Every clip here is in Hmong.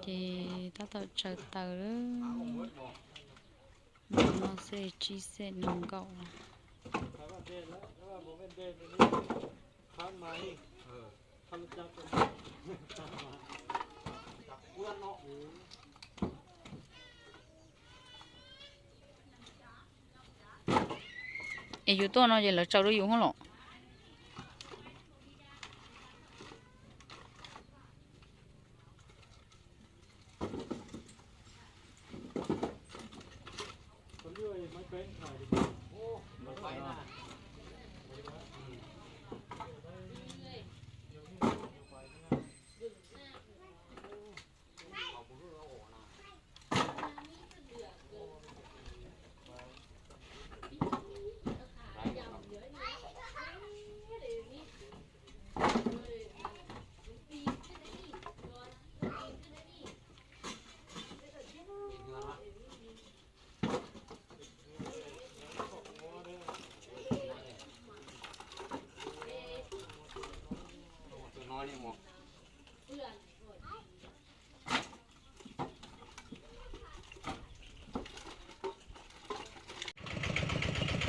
Ces tab tom tsaws taws lawm. Nov no xej tsib xej nees nkaum. Es yus tuaj no ces lawv tsaws rau yus hos los?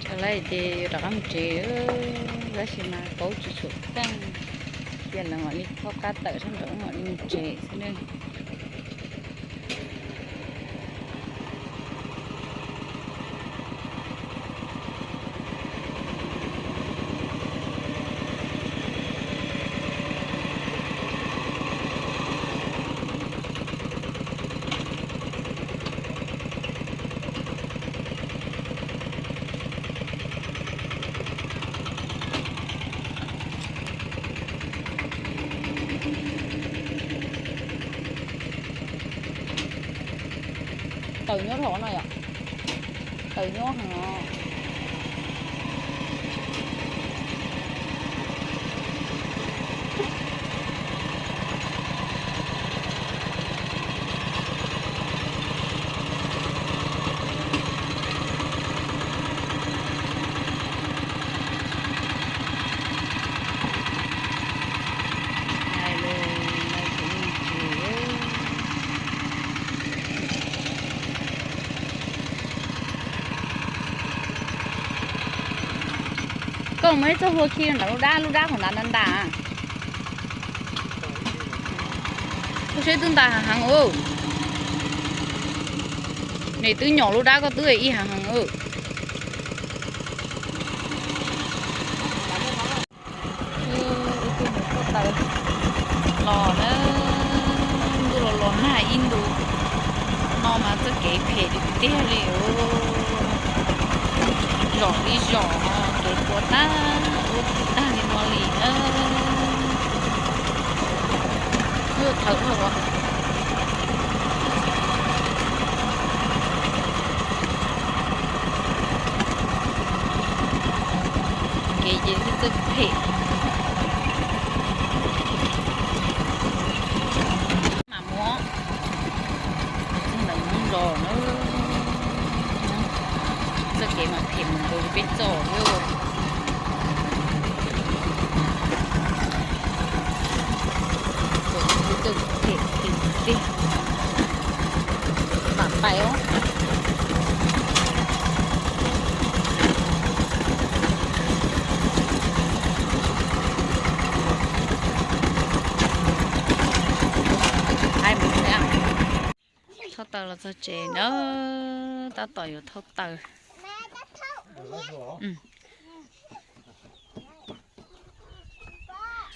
Tsaws lawm ces yuav rov qab mus tsev, tab sis mas paub tsis tshua keej, ces lawv mam li thaub qab tawm sab nraud mam li mus tsev xwb ne. Taws nyob dhau no yom? Taws nyob heev os. Koj muaj ib txoj hlua khi nram lub dab, lub dab qhov ntav ntav ntav. Koj saib twb ntav heev heev. Nws twb nyom lub dab koj twb ib heev heev. Ib tug mus thauj taws los na, ntuj los los nag ib ntus no mas txoj kev phem tiag tiag li. Zom li zom, kev puas tag ua tsis tag li no li na. Thawm dhau. Kev ces txawj phem. Mam muab txog ntawm nyob zos na. Txoj kev mas phem mus nkaus li peb txoj li. Txoj kev phem phem tiag. Mam pais os. Thauj taws los txog tsev na, tab tom yuav thauj taws.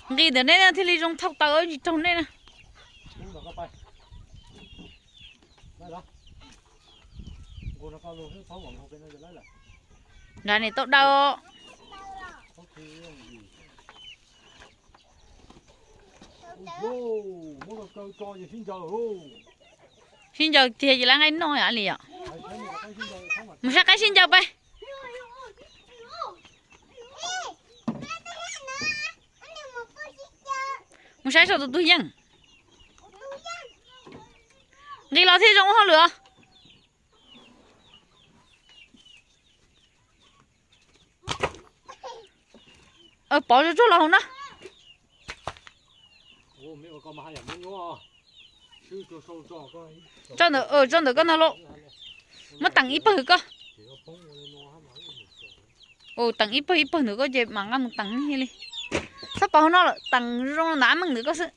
Nqis ntawm nej na thiaj li zoo thauj taws, tsis raug nej na. Nrad nim tau daws. Sib ncaws tiag ces lawv nqaij noj yom li yom. Mus saib qaib sib ncaws peb. Mus saib saum tus tug yeej. Nqis los thiaj zoo ua hauj lwm os. Pov tsuag tsuag los hauv na. Tso ntawm, tso ntawm koj no lauj. Muab teem ib pawg koj. Teem ib pawg ib pawg ntawm koj ces mam nqa mus teem li. Txhob pov hauv no lawm, teem zoo ntawm ab meej ntawm koj xwb.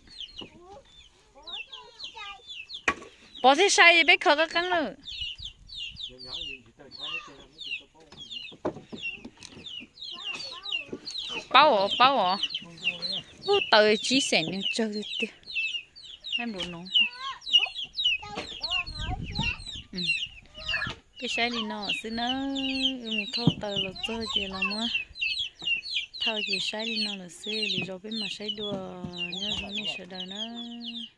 Pov thiab sai peb khaws qab qeeb lawm. Paub os, paub os. Ub, taws tsib xees nws tsawg tiag tiag. Npaum no. Peb saib li no xwb nawb, wb mus thauj taws los txog ces los muab thauj ces saib li no lawm xwb, lwm zaus peb mam saib dua. Nyob zoo nej sawv daws nawb.